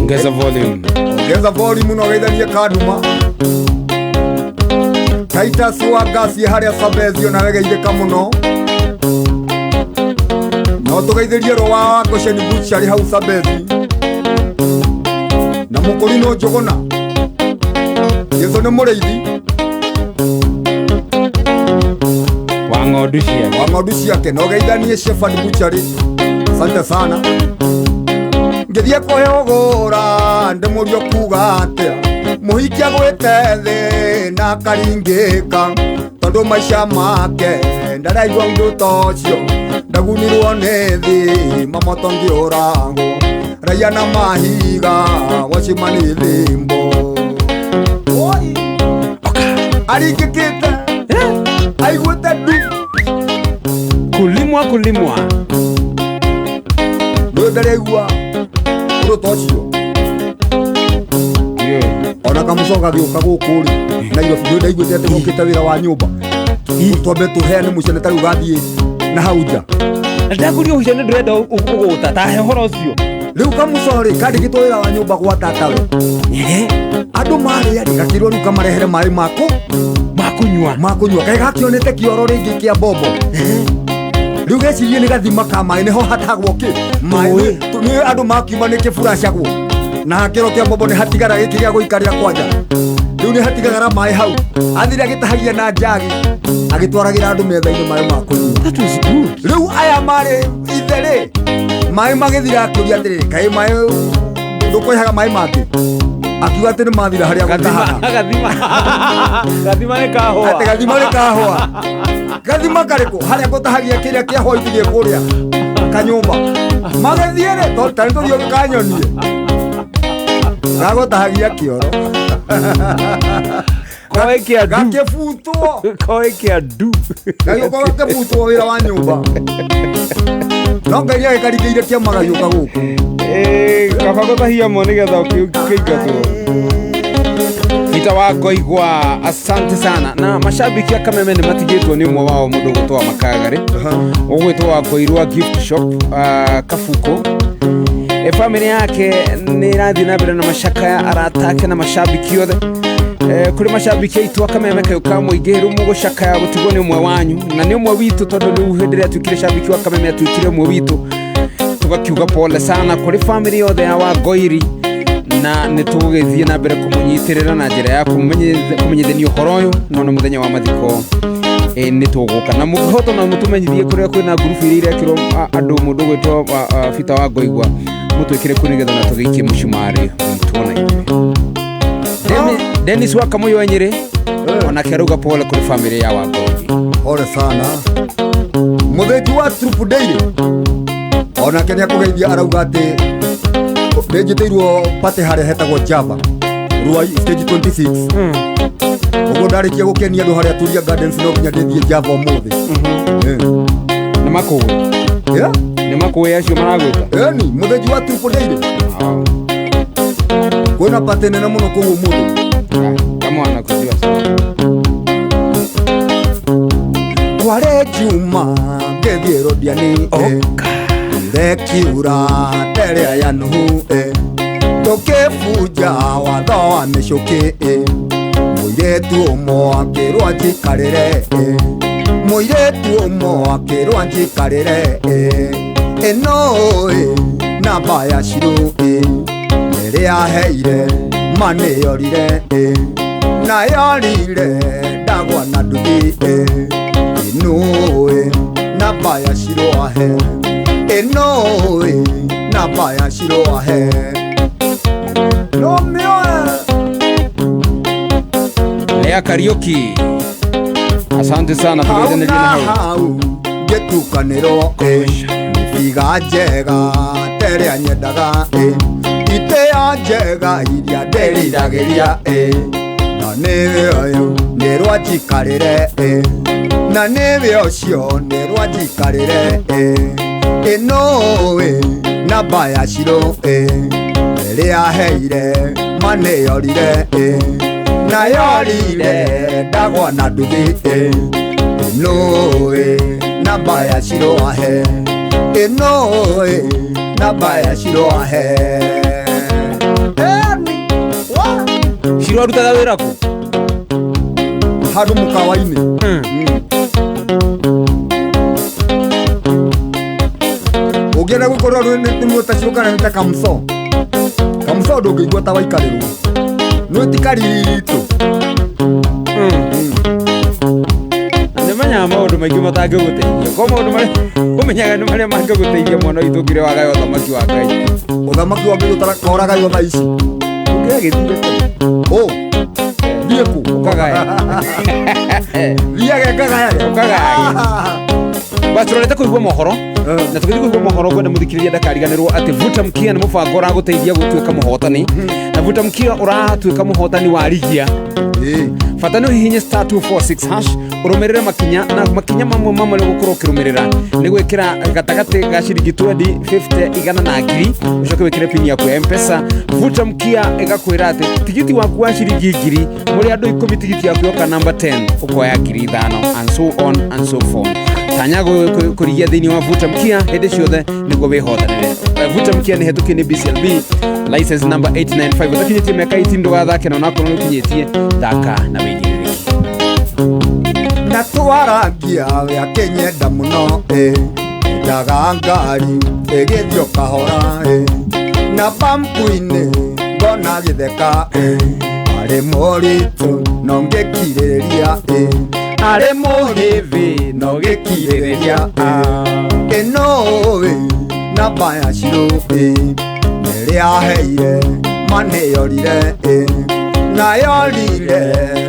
Ongeza volume. Ongeza volume na ũgeithanie Kanduma. Titus wa ngasi harĩa Sabezio nawe geithĩka mũno. No tũgeithĩrie Rũa wa Goshen Butchery hau Sabezi. Na mũkũrinũ Njũgũna. Jesũ nĩ mũrĩithi wa ng'ondu ciake. Wa ng'ondu ciake. No geithanie Shepherd Butchery. Asante sana. Ngĩthiĩ kũhe ũgũra ndĩmũrio kuga atĩa mũhiki agwĩte thĩ na akaringĩka tondũ maica make ndaraigua ũndũ ta ũcio ndagunirwo nĩ thĩ mamoto ngĩũragwo raia na mahiga gwacima nĩ thimbo. Oi aringĩkĩte aiguĩte ndu kulimwa kulimwa nĩ ndaraigua ũndũ ta ũcio. Ona kamũcoka gĩũka gũkũ rĩ Nairobi nĩ ndaiguĩte atĩ gokĩte wĩra wa nyũmba twambe tũheane mũcene ta rĩu gathiĩ na hau nja. Ndakũria ũcio nĩ ndĩrenda ũgũta ta he ũhoro ũcio. Rĩu kamũco rĩ kandĩkĩtwo wĩra wa nyũmba gwa tatawe. Andũ marĩa rĩ gakĩrwo rĩu kamarehere maĩ mako makũnyua makũnyua kaĩ gakĩonete kĩoro rĩngĩ kĩa mbombo. Rĩu gecirie nĩ gathima ka maĩ nĩho hatagwo kĩ maĩ nĩ andũ makiuma nĩ kĩburacagwo na hakĩro kĩa mbombo nĩ hatigara gĩkĩ gĩa gũikarĩra kwanja. Rĩu nĩ hatigagara maĩ hau athire agĩtahagia na njagi agĩtwaragĩra andũ metha-inĩ maĩ ma kũnyua. That was good. Rĩu aya marĩ ithe rĩ maĩ magĩthira akĩũria atĩrĩrĩ kaĩ maĩ ndũkũihaga maĩ mangĩ akiuga atĩ nĩ mathira harĩa gũtahaga. Gathima nĩ kahũa. Atĩ gathima nĩ kahũa. Gathima karĩkũ harĩa ngũtahagia kĩrĩa kĩa white gĩ kũrĩa kanyũmba magĩthiĩ rĩ tarĩ tũthiĩ ũgĩkanyonie gagũtahagia kĩoro gakĩbutwo koe ndu gagĩũka gakĩbutwo wĩra wa nyũmba no Ngai nĩagĩkaringĩire kĩama gagĩũka gũkũ. Kaba gũtahia mo nĩgetha ũkĩingatwo. Peter wa Ngoigwa, asante sana. Na mashabiki a Kameme nĩ matigĩtwo nĩ ũmwe wao mũndũ ũgwĩtwo wa Makagari ũgwĩtwo wa Ngoirwa Gift Shop Kabuko. Family yake nĩ ĩrathiĩ na mbere na macakaya arata ake na mashabiki othe. Kũrĩ mashabiki aitũ a Kameme kayũ ka mũingĩ rĩu mũgũcakaya gũtigwo nĩ ũmwe wanyu na nĩ ũmwe witũ tondũ rĩu hĩndĩ ĩrĩa atuĩkire shabiki wa Kameme atuĩkire ũmwe witũ. Tũgakiuga pole sana kũrĩ family yothe ya Wangoiri na nĩ tũgũgĩthiĩ na mbere kũmũnyitĩrĩra na njĩra ya kũmenyithania ũhoro ũyũ no nĩ mũthenya wa mathiko nĩ tũgũka na mũngĩhota na mũtũmenyithie kũrĩa kwĩna ngurubu iria irekĩrwo andũ mũndũ ũgwĩtwo Peter wa Ngoigwa mũtwĩkĩre kũ nĩgetha na tũgĩikie mũcumarĩ witũ na ithuĩ. Dennis wa Kamũyũ wa Nyĩrĩ onake arauga pole kũrĩ family ya Wangoiri. Pole sana. Mũthĩnji wa Troop Daily onake nĩakũgeithia arauga atĩ nĩnjĩtĩirwo party harĩa hetagwo Java Ruai stage 26. Ũguo ndarĩkia gũkenia andũ harĩa Turia Gardens no nginya ndĩthiĩ Java ũmũthĩ. Nĩ makũĩ? Nĩ makũĩ acio maragwĩta? Ĩni mũthĩnji wa Troop Daily. Kwĩna party nene mũno kũu ũmũthĩ. Kama anakujua sana. Kware Juma ngĩthiĩ Rodiani ndekiura terea ya Nuhu tũkĩbunja watho wa mĩcũkĩ mũirĩtu ũmwe akĩrwo njikarĩre mũirĩtu ũmwe akĩrwo njikarĩre ĩno namba ya Shiro ĩrĩa aheire ma nĩyorire na yorire ndagwa na nduthi ĩno namba ya Shiro ahe ĩno namba ya Shiro ahe no mĩoe. Lea Kariuki, asante sana tũgeithanagie na hau ngĩtukanĩrwo mĩbiga njega teria nyendaga itĩa njega iria ndĩriragĩria na nĩwe ũyũ nĩrwanjikarĩre na nĩwe ũcio nĩrwanjikarĩre ĩno namba ya Shiro ĩrĩa aheire ma nĩyorire na yorire ndagwa na nduthi ĩno namba ya Shiro ahe ĩno namba ya Shiro ahe. Ciro arutaga wĩra kũ? Handũ mũkawa-inĩ. Ũngĩenda gũkorwo nĩ muota Ciro kana nĩ ta Kamso. Kamso ndũngĩigua ta waikarĩrwo. No ti karitũ. Na nĩmenyaga maũndũ maingĩ matangĩgũteithia, ko maũndũ marĩa ũmenyaga nĩ marĩa mangĩgũteithia mwana witũ ũngĩrĩ wagaya ũthamaki wa Ngai. Ũthamaki wa Ngai ũtaragaywo thaa ici. Ũngĩagĩthire tene. Ũ. Thiĩ kũ? Ũkagaya. Thiage ngagayage. Ũkagayage. Basi tũrorete kũigua mohoro na tũgĩthiĩ kũigua mohoro, ngwenda mũthikĩrĩria ndakariganĩrwo atĩ Vuta Mkia nĩ mũbango ũragũteithia gũtuĩka mũhotani, na Vuta Mkia ũratuĩka mũhotani wa rigia. Bata nĩ ũhihinye *246# ũrũmĩrĩre makinya, na makinya mamwe mamwe nĩ gũkorwo ũkĩrũmĩrĩra nĩ gwĩkĩra gatagatĩ ga ciringi 20, 50, igana na ngiri, ũcoke wĩkĩre pin yaku ya Mpesa. Vuta Mkia ĩgakwĩra atĩ tigiti waku wa ciringi ngiri, mũrĩ andũ 10, tigiti yaku yoka namba 10 ũkoya 5,000, and so on and so forth. Tanya kũrigia thĩinĩ wa Vuta Mkia hĩndĩ ciothe nĩguo wĩhotanĩre. Vuta Mkia nĩ hetũkie nĩ BCLB license number 895. Ũtakinyĩtie mĩaka 18 ndũgathake, na onakorwo nĩ ũkinyĩtie, thaka na wĩigĩrĩrĩki. Na twarangia we akĩnyenda mũno ĩ, endaga ngari ĩgĩthiĩ o kahora ĩ, na bampu-inĩ ngona gĩtheka ĩ, arĩ mũritũ no ngĩkirĩrĩria ĩ, arĩ mũhĩthĩ no gĩkirĩrĩria ĩ, ĩno ĩ namba ya Ciro ĩ, nĩrĩaheire manĩyorire ĩ, nayorire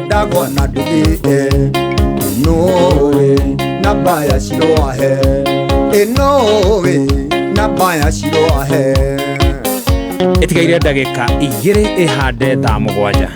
ndagwa na nduthi ĩ, ĩno ĩ namba ya Ciro ahe, ĩno ĩ namba ya Ciro ahe. Ĩtigaire ndagĩka 2 ĩhande thaa 7.